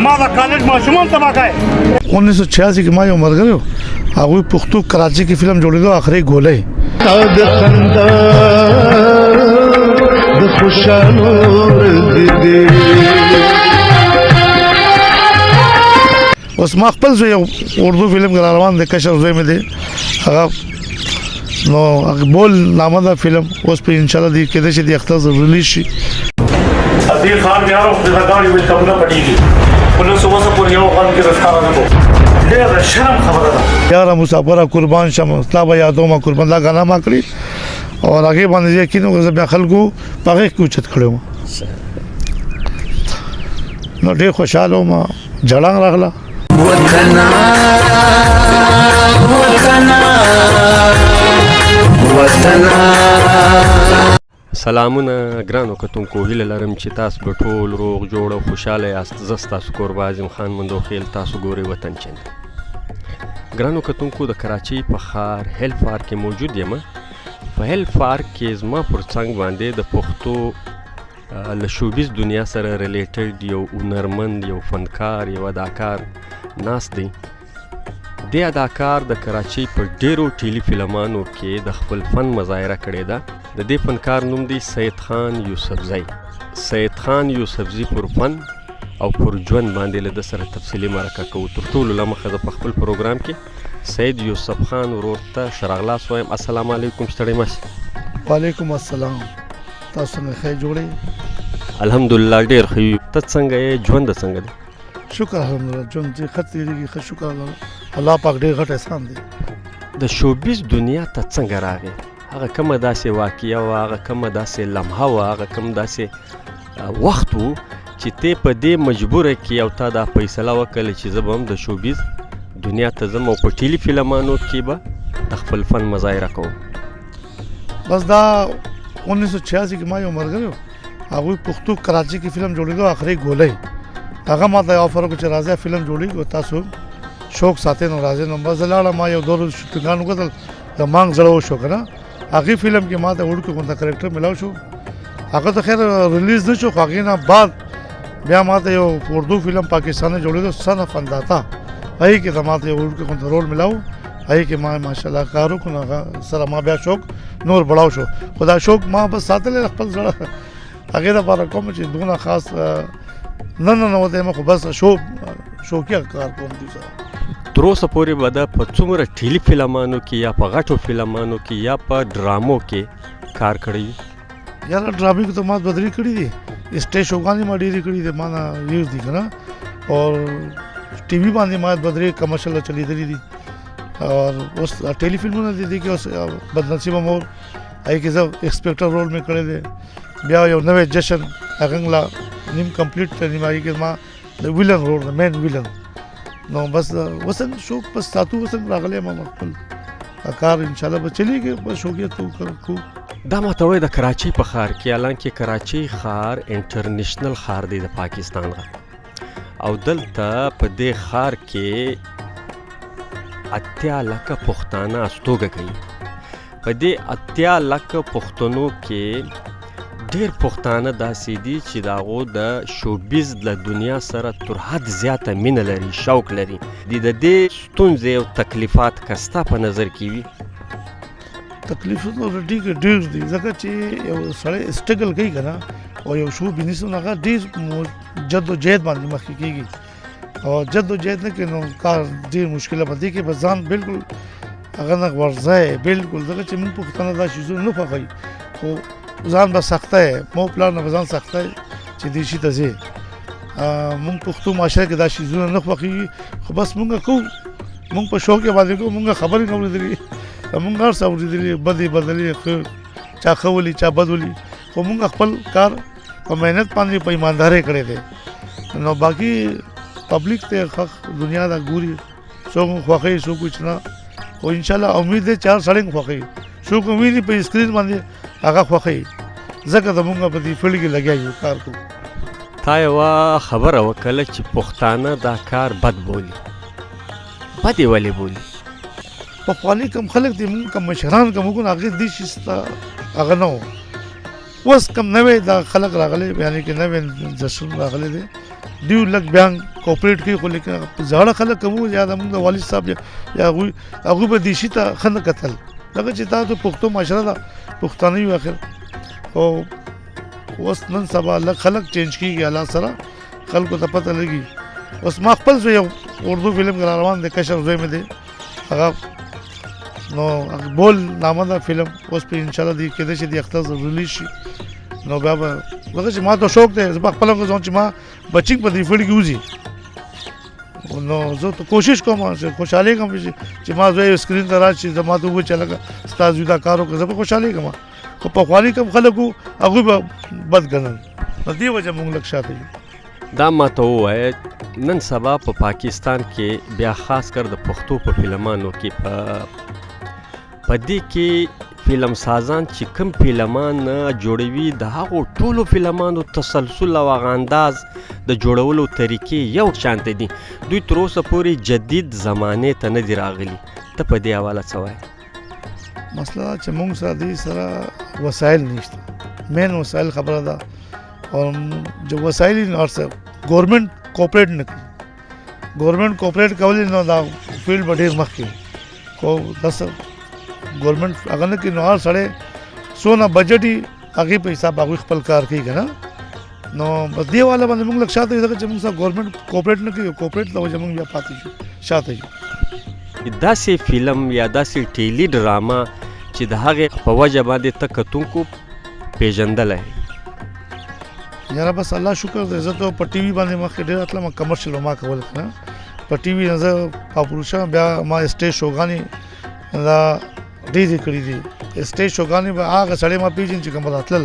زما د کالج ماشومان تباه کړئ. 1986 کې ما یو ملګری و، هغوی پښتو کراچۍ کې فلم جوړېدو، اخري ګولۍ د خندا د خوشالو ورځې دي. اوس ما خپل زوی یو اردو فلم کې روان دی، کشر زوی مې دی هغه، نو هغه بول نامه ده فلم، اوس په ان شاء الله دی کېدای شي د اختر ریلیز شي. دې ښار کې هر وخت د ګاډي ویل کمونه پټېږي، خو نن څه اوسه پورې یو غم کې رسکاره نه کوم. ډېره د شرم خبره ده. یاره مسافره قربان شم، ستا به یادومه قربان، دا غانا ما کړی او هغې باندې یقین وکړه، زه بیا خلکو په غېږ کې اوچت کړی وم، نو ډېر خوشحاله وم، ژړا راغله. وطنا وطنا وطنا. سلامونه ګرانو کتونکو، هیله لرم چې تاسو به ټول روغ جوړ او خوشاله یاست. زه ستاسو کوربه عظیم خان مندوخیل، تاسو ګورئ وطن چینل. ګرانو کتونکو، د کراچۍ په ښار هیل پارک کې موجود یم. په هیل پارک کې زما پر څنګ باندې د پښتو له شوبیز دنیا سره ریلیټډ یو هنرمند، یو فنکار، یو اداکار ناست دی. دې اداکار د کراچۍ په ډیرو ټیلی فلمانو کې د خپل فن مظاهره کړې ده. د دې فنکار نوم دی سید خان یوسفزی. سید خان یوسفزی پر فن او پر ژوند باندې له ده سره تفصیلي مرکه کوو. تر ټولو له مخه زه په خپل پروګرام کې سید یوسف خان ورور ته ښه راغلاست وایم. السلام علیکم، ستړی مه شئ. وعلیکم السلام، تاسو څنګه ښه جوړې؟ الحمدلله ډېر ښه یو. ته څنګه یې؟ ژوند څنګه دی؟ شکر الحمدلله، ژوند چې ښه تېرېږي، ښه شکر الله، الله پاک ډېر غټ احسان دی. د شوبیز دنیا ته څنګه راغې؟ هغه کومه داسې واقعه وه، هغه کومه داسې لمحه وه، هغه کوم داسې وخت و چې ته په دې مجبوره کې او تا دا فیصله وکړه چې زه به هم د شوبیز دنیا ته ځم او په ټیلی فلمانو کې به د خپل فن مظاهره کوم؟ بس دا 1986 کې ما یو ملګری و، هغوی پښتو کراچۍ کې فلم جوړېدو، اخري ګولۍ، هغه ما ته آفر وکړ چې راځئ فلم جوړېږي او تاسو شوق ساتئ، نو راځئ. نو بس زه لاړم، ما یو دوه ورځې شوټینګان وکتل، د مانګ زړه وشو که نه. هغې فلم کې ما ته وړوکی غونته کرکټر میلاو شو، هغه ته خیر ریلیز نه شو، خو هغې نه بعد بیا ما ته یو اردو فلم پاکستاني جوړېدو، سن اف انداتا، هغې کې ته ما ته یو وړوکی غونته رول میلاو، هغې کې ما ماشاءالله کار وکړو، نو هغه سره ما بیا شوق نور بړاو شو. خو دا شوق ما بس ساتلی خپل زړه هغې دپاره کوم چې دونه خاص نه نه نه وته، خو بس شوق شوقیه کار کوم دې سره. تر اوسه پورې به د په څومره ټیلی فلمانو کې یا په غټو فلمانو کې یا په ډرامو کې کار کړی وي؟ یاره ډرامې کې ته ما بدري کړې دي، سټیج شوګانې ما ډېرې کړې دي، ما نه یوز دي که نه، او ټي وي باندې ما بدري کمرشل چلېدلې دي، او اوس ټیلی فلمونه دي، دي کې اوس بدنصیبه مور هغې کې زه انسپکټر رول مې کړی دی. بیا یو نوی جشن هغه لا نیم کمپلیټ دی، نیم هغې کې ما د ویلن رول دی، مین ویلن. نو بس اوس هم شوق بس ساتو، اوس هم راغلی یم خپل کار ان شاء الله به چلېږي، بس شوقیت کوو. دا ماته وایي د کراچۍ په ښار کې، حالانکه کراچۍ ښار انټرنیشنل ښار دی د پاکستان غا، او دلته په دې ښار کې 80 لکه پښتانه استوګه کوي. په دې 80 لکه پښتنو کې ډېر پښتانه داسې دي چې د هغو د شوبیز له دنیا سره تر حد زیاته مینه لري، شوق لري. د دې ستونزې او تکلیفات که ستا په نظر کې وي؟ تکلیفونه ډېر ډېر دي، ځکه چې یو سړی سټرګل کوي که نه او یو شو بینیس، نو هغه ډېر جد و جهد باندې مخکې کېږي، او جد و جهد نه کوي نو کار ډېر مشکله په دې کې به ځان بالکل هغه نه غورځی بالکل، ځکه چې موږ پښتانه دا شیزونه نه خوښوي، خو ځان به سخته یې، مور پلار نه به ځان سخته یې چې دې شي ته ځې. موږ پښتو معاشره کې دا شیزونه نه خوښېږي، خو بس موږ کوو، موږ په شوق یې باندې کوو، موږ خبرې نه اورېدلې، موږ هر څه اورېدلي، بدې بدلې، ښه چا ښه ولي چا بد ولي، خو موږ خپل کار په محنت باندې په ایماندارۍ کړی دی. نو باقي پبلک ته ښه دنیا دا ګوري، څوک خوښوي څوک چې نه، خو انشاءالله امید دی چې هر سړی هم خوښوي، څوک ویني په سکرین باندې هغه خوښوي، ځکه زمونږ په دې فیلډ کې لګیا یو کار کوو. تا یوه خبره وکړه چې پښتانه دا کار بد بولي، بد یې ولې بولي؟ پخواني کوم خلک دي، مونږ کوم مشران کوم وګورو، هغې دې شي ته هغه نه و. اوس کوم نوی دا خلک راغلي، یعنې که نوی جشن راغلی دی، دوی لږ بیا کوپریټ کوي، خو لیکن زاړه خلک کوم یا زموږ د والد صاحب یا هغوی به دې شي ته ښه نه کتل، ځکه چې تاسو پښتو معاشره ده، پښتانه یو اخر. خو اوس نن سبا لږ خلک چینج کېږي، الله سره خلکو ته پته لګي. اوس ما خپل زوی یو اردو فلم کې را روان دی، کشر زوی مې دی هغه، نو بول نامه ده فلم، اوس پرې انشاءالله دی کېدای شي د اختر ریلیز شي. نو بیا به ځکه چې ما ته شوق دی، زه به خپله ځم چې ما بچی په دې فیلډ کې وځي، نو زه ته کوشش کوم چې خوشحالېږم چې ما زوی سکرین ته راشي، زما ته ووایي چې لکه ستا زوی دا کار وکړ، زه به خوشحالېږم. خو پخواني کوم خلک وو هغوی به بد ګڼل، نو دې وجه مونږ لږ شاته یو. دا ما ته ووایه نن سبا په پاکستان کې بیا خاص کر د پښتو په فلمانو کې په دې کې فلم سازان چې کوم فلمان جوړوي د هغو ټولو فلمانو تسلسل او هغه انداز د جوړولو طریقې یو شانته دي، دوی تر اوسه پورې جدید زمانې ته نه دي راغلي، ته په دې حواله څه وایې؟ مسله دا چې مونږ سره دې سره وسایل نشته، مین وسایل خبره ده، او جو وسایل یې نو هر څه ګورنمنټ کوپریټ نه کوي، ګورنمنټ کوپریټ کولی نو دا فیلډ به ډېر مخکې، خو داسې ګورنمنټ هغه نه کوي، نو هر سړی څونه بجټ وي هغې په حساب هغوی خپل کار کوي که نه. نو بس دې والا باندې موږ لږ شاته یو، ځکه چې موږ سره ګورنمنټ کوپریټ نه کوي، کوپریټ له وجې موږ بیا پاتې شو، شاته یو. داسې فلم یا داسې ټیلی ډرامه چې د هغې په وجه باندې ته کتونکو پېژندلی؟ یاره بس الله شکر دی، زه ته په ټي وي باندې مخکې ډېر اتلم، کمرشل به ما کول که نه، په ټي وي نه زه پاپولر شوم، بیا ما سټیج شوګانې دا ډېرې کړې دي. سټیج شوګانې به هغه سړی ما پېژني چې کوم راتلل،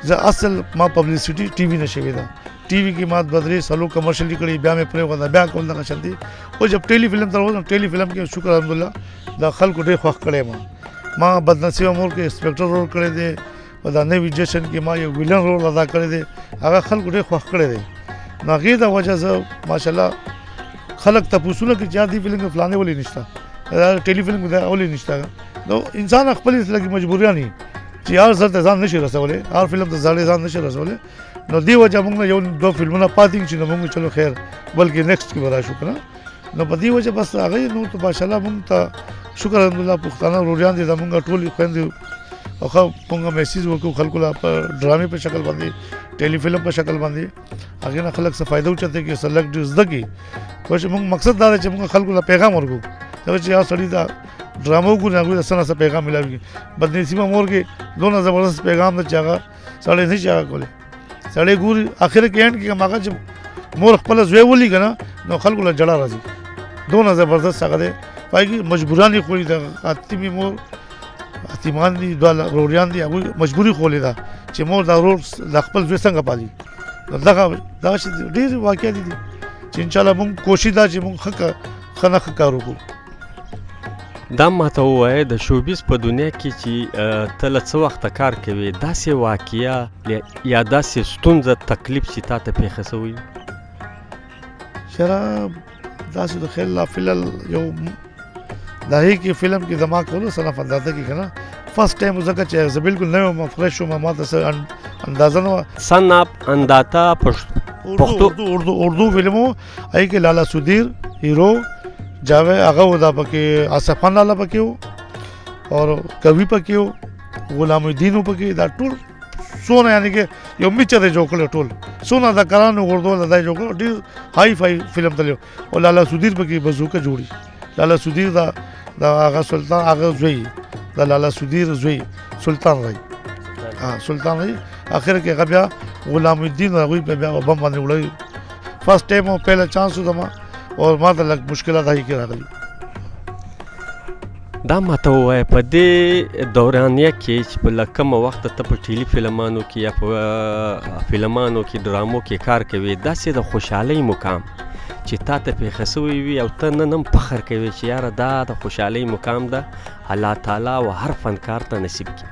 زه اصل ما پبلسټي ټي وي نه شوې ده، ټي وي کې ما دوه درې څلور کمرشل کړي، بیا مې پرېښوده، بیا کول دغه شان دي. اوس جب ټیلی فلم ته راوځم، ټیلی فلم کې شکر الحمدلله دا خلکو ډېر خوښ کړی. ما بدنصیبه مور کې انسپکټر رول کړی دی، په دا نوي جشن کې ما یو ویلن رول ادا کړی دی، هغه خلکو ډېر خوښ کړی دی. نو هغې د وجه زه ماشاءالله خلک تپوسونه کوي چې یار دې فلم کې فلانې ولې نشته، ټیلی فلم کې دا ولې نشته. نو انسان خپلې لږې مجبوریان وي چې هر ځل ته ځان نشي رسولی، هر فلم ته سړی ځان نشي رسولی. نو دې وجه موږ نه یو دوه فلمونه پاتې چې نو موږ چلو خیر بلکې نیکسټ کې به راشو که نه. نو په دې وجه بس هغه نور ته ماشاءالله موږ ته شکر الحمدلله پښتانه وروریان دي، زموږ ټولې خویندې او ښه موږ میسج ورکوو خلکو له په ډرامې په شکل باندې، ټیلی فلم په شکل باندې، هغې نه خلک څه فایده اوچتوي کړي، څه لږ ډېر زده کړي. خو چې موږ مقصد دا دی چې موږ خلکو له پیغام ورکوو، ځکه چې هر سړي ته ډرامه وګوري هغوی ته څه نه څه پیغام میلاویږي. بدنصیبه مور کې دونه زبردست پیغام دی چې هغه سړی نه شي هغه کولی، سړی ګوري اخر کې اینډ کې هغه چې مور خپله زوی ولي که نه نو خلکو له ژړا راځي، دونه زبردست هغه دی. پای کې مجبوران یې ښولي، د یتیمې مور یتیمان دي، دوه وروریان دي، هغوی مجبوري ښولې ده چې مور دا ورور د خپل زوی څنګه پالي. نو دغه شي ډېرې واقعات دي چې انشاءالله موږ کوشش دا چې موږ ښه نه ښه کار وکړو. دا ما ته ووایه د شوبیز په دنیا کې چې ته له څه وخته کار کوې، داسې واقعه یا داسې ستونزه تکلیف چې تا ته پېښه شوی؟ یاره داسې د خیر لا فلحال یو د هغې کې فلم کې زما کولو صنف اندازه کې که نه فرست ټایم، ځکه چې زه بالکل نوی وم، فرش وم، ما ته څه اندازه نه وه. صنف انداته پښتو اردو فلم و، هغې کې لالا سودیر هیرو جاوید هغه و، دا پکې اصف خان لالا پکې و، اور کوي پکې و، غلام الدین و پکې، دا ټول څونه یعنی کې یو میچر یې جوړ کړی، ټول څونه اداکاران وغورځول دا یې جوړ کړی، ډېر های فای فلم تللی و. او لالا سودیر پکې بزوکه جوړي، لالا سودیر دا هغه سلطان، هغه زوی د لالا سودیر زوی سلطان رای، سلطان رای اخر کې هغه بیا غلام الدین هغوی په بیا بم باندې وړی. فرست ټایم و، پهله چانس و زما، او ما ته لږ مشکلات هغې کې راغلي. دا ما ته ووایه په دې دورانیه کې چې په له کومه وخته ته په ټیلي فلمانو کې یا په فلمانو کې ډرامو کې کار کوې، داسې د خوشحالۍ مقام چې تا ته پېښه شوی وي او ته نن هم فخر کوې چې یاره دا د خوشحالۍ مقام ده، الله تعالی و هر فنکار ته نصیب کړي؟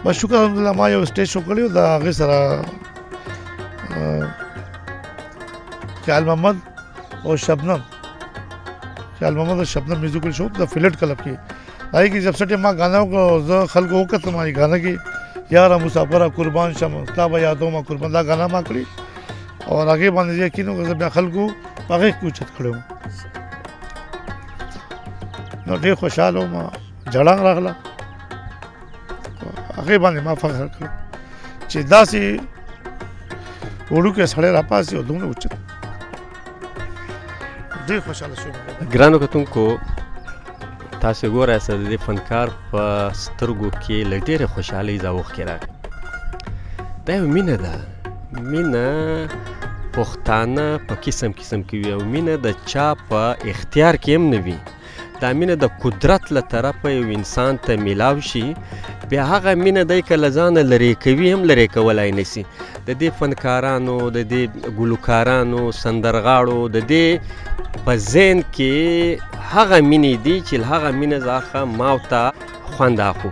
بس شکر الحمدلله ما یو سټیج شو کړی و، د هغې سره خیال محمد او شبنم، خیال محمد او شبنم میوزیکل شو د فلټ کلب کې، هغې کې جب سټې ما ګانا وکړه، زه خلکو وکتل ما یې ګانا کې یاره مسافره قربان شم ستا به یادوم قربان، دا ګانا ما کړې. او هغې باندې یقین وکړه، زه بیا خلکو په هغې کې اوچت کړی وم، نو ډېر خوشحاله وم، ژړا راغله. هغې باندې ما فخر کړو چې داسې وړوکی سړی راپاڅي او دومره اوچت، ډېر خوشحاله شوم. ګرانو کتونکو، تاسو ګورئ چې د دې فنکار په سترګو کې له ډېرې خوشحالۍ اوښکې راغلې. دا یو مینه ده، مینه پښتانه په قسم قسم کې وي او مینه د چا په اختیار کې هم نه وي. دا مینه د قدرت له طرفه یو انسان ته میلاو شي، بیا هغه مینه دی که له ځانه لرې کوي هم لرې کولای نه سي. د دې فنکارانو، د دې ګلوکارانو، سندرغاړو د دې په ذهن کې هغه مینې دي چې له هغه مینې څخه ما او ته خوند اخو.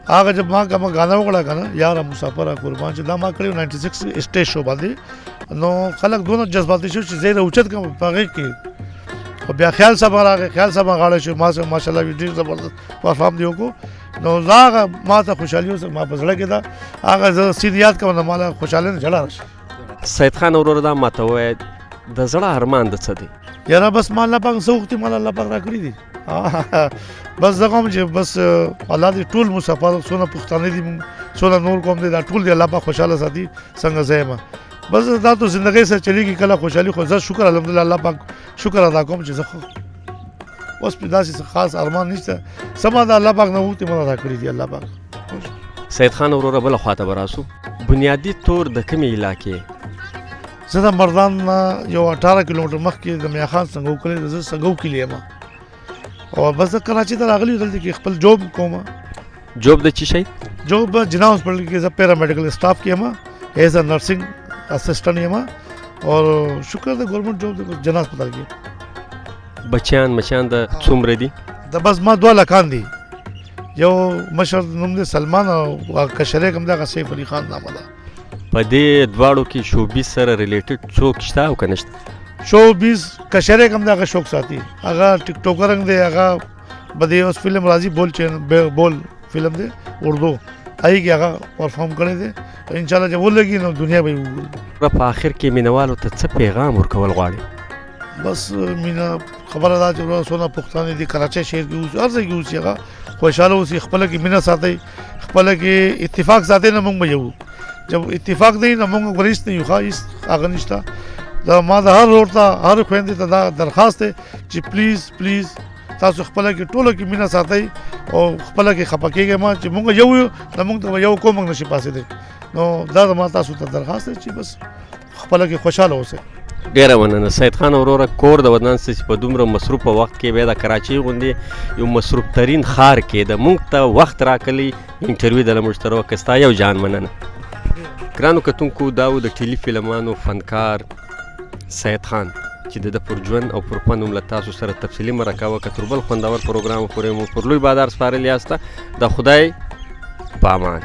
هغه چې ما کومه غانا وکړه که نه، یاره مسافره قربان، چې دا ما کړی 96 سټیج شو باندې، نو خلک دونه جذباتي شو چې زه یې راوچت کړم په هغې کې. خو بیا خیال صاحب راغی، خیال صاحب غاړه شو، ما سره ماشاءالله ډېر زبردست پرفارم دی وکړو. نو دا هغه ما ته خوشحالي اوس ما په زړه کې ده، هغه زه سین یاد کوم نو ما له خوشحالۍ نه ژړا راشي. سید خان وروره، دا ما ته ووایه د زړه ارمان د څه دی؟ یاره بس ما الله پاک څه وغوښتي، ما الله پاک راکړي دي. بس زه کوم چې بس الله دې ټول مسافر، څونه پښتانه دي، څونه نور قوم دي، دا ټول دې الله پاک خوشحاله ساتي. څنګه زه یم بس دا ته زندګۍ سره چلېږي کله خوشحالي، خو زه شکر الحمدلله الله پاک شکر ادا کوم چې زه اوس په داسې څه خاص ارمان نشته، سما د الله پاک نه وغوښتي ما راکړي دي الله پاک. سید خان وروره، بله خواته به راسو، بنیادي طور د کومې علاقې؟ زه د مردان نه یو 18 کیلومتر مخکې د میاخان سنګو کلی، زه سنګو کلي یم او بس زه کراچۍ ته راغلی، دلته کې خپل جوب کوم. جوب د څه شي؟ جوب جناح هاسپټل کې زه پیرامیډیکل سټاف کې یم، as a nursing assistant یم او شکر د ګورنمنت جوب د جناح هسپتال کې. بچیان مچیان د څومره دي؟ د بس ما دوه لکان دي، یو مشر نوم دی سلمان او کشری کوم دی هغه سیف علي خان نامه ده. په دې دواړو کې showbiz سره related څوک شته او که نشته؟ showbiz کشری کوم دی هغه شوق ساتي، هغه ټیک ټاکر دی، هغه به دې اوس فلم راځي بول چې بول فلم دی اردو هغې کې هغه پرفارم کړی دی، ان شاء الله چې ولګي نو دنیا به یې وګوري. په آخر کې مینوالو ته څه پیغام ورکول غواړي؟ بس مینه خبره ده چې وروره څونه پښتانه دي کراچۍ شهر کې اوسي، هر ځای کې اوسي، هغه خوشحاله اوسي، خپله کې مینه ساتئ، خپله کې اتفاق ساتئ، نه موږ به یو جب اتفاق دی نه موږ ورېس نه یو، ښه هېڅ هغه نشته. دا ما د هر ورور ته هر خویندې ته دا درخواست دی چې پلیز پلیز تاسو خپله کې ټولو کې مینه ساتئ او خپله کې خفه کېږئ مه، چې موږ یو یو نو موږ ته به یو کوم نه شي پاڅېدی. نو دا زما تاسو ته درخواست دی چې بس خپله کې خوشحاله اوسئ. ډېره مننه سید خان وروره، کور د ودان څه چې په دومره مصروفه وخت کې بیا د کراچۍ غوندې یو مصروف ترین ښار کې د موږ ته وخت راکړی انټرویو د له موږ سره وکړه، ستا یو جان مننه. ګرانو کتونکو، دا و د ټیلي فلمانو فنکار سید خان چې د ده پر ژوند او پر فن هم له تاسو سره تفصیلي مرکه وکړه. تر بل خوندور پروګرام پورې مو پر لوی بادار سپارلي یاسته، د خدای په امان.